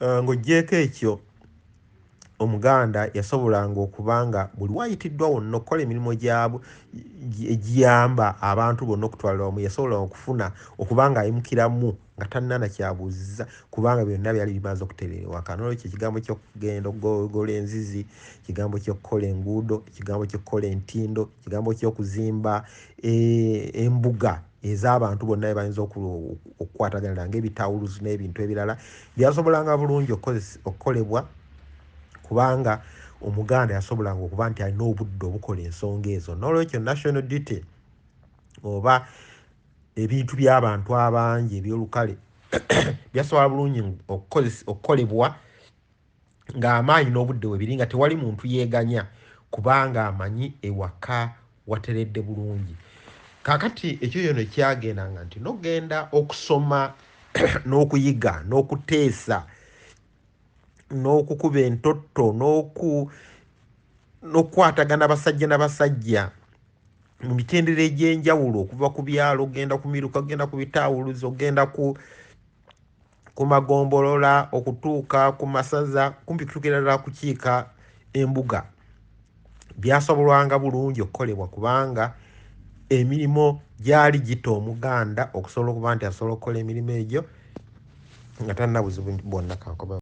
Ng'oggyeeko ekyo, Omuganda yasobolanga okuba nga buli w'ayitiddwa wonna okukola emirimu egiyamba abantu bonna okutwalira awamu, yasobolanga okufuna okuba ng'ayimukiramu nga talina na ky'abuuzizza kubanga byonna byali bimaze okutereera ewaka. Noolwekyo ekigambo ky'okugenda okugola enzizi, ekigambo ky'okukola enguudo, ekigambo ky'okukola entindo, ekigambo ky'okuzimba embuga ez'abantu bonna be bayinza okukwataganira ng'ebitawuluzi n'ebintu ebirala byasobolanga bulungi okukolebwa kubanga Omuganda yasobolanga okuba nti alina obudde obukola ensonga ezo. Noolwekyo national duty oba ebintu by'abantu abangi eby'olukale byasobola bulungi okukolebwa ng'amaanyi n'obudde we biri nga tewali muntu yeeganya kubanga amanyi ewaka wateredde bulungi. Kaakati ekyo yono kyagendanga nti n'okugenda okusoma n'okuyiga n'okuteesa n'okukuba entotto n'okukwatagana basajja na basajja mu mitendera egy'enjawulo okuva ku byalo okugenda ku miruka, okugenda ku bitaawuluzi, okugenda ku magombolola, okutuuka ku masaza, kumpi kutuukira ddala kukiika embuga, byasobolwanga bulungi okukolebwa kubanga emirimu gyali gita Omuganda okusobola okuba nti asobola okukola emirimu egyo nga talina buzibu bwonna. Kankomewo.